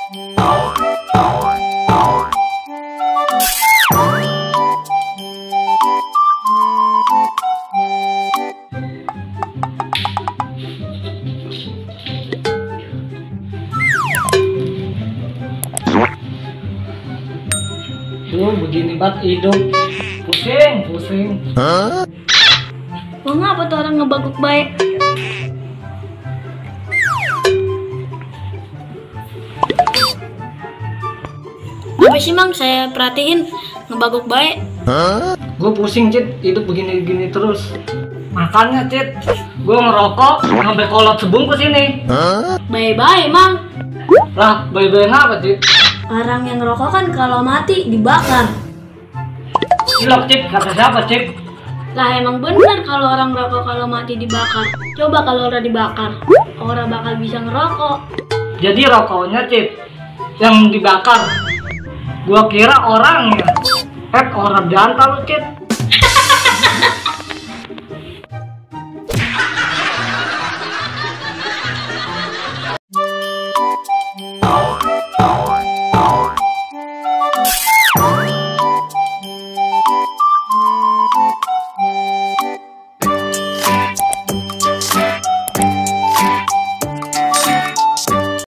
Begini banget hidup, pusing. Mau ngapa tuh orang ngebaguk baik? Apa sih Mang, saya perhatiin ngebaguk baik. Gue pusing Cit, hidup begini-gini terus. Makanya Cit, gue ngerokok sampai kolot sebungkus ini. Bye-bye Mang. Lah, bye-bye ngapa Cit? Orang yang ngerokok kan kalau mati dibakar. Cilok Cit, kata siapa Cit? Lah emang bener kalau orang ngerokok kalau mati dibakar. Coba kalau orang dibakar, orang bakal bisa ngerokok. Jadi rokoknya Cit yang dibakar. Gua kira orangnya. Orang jantan lu Cit.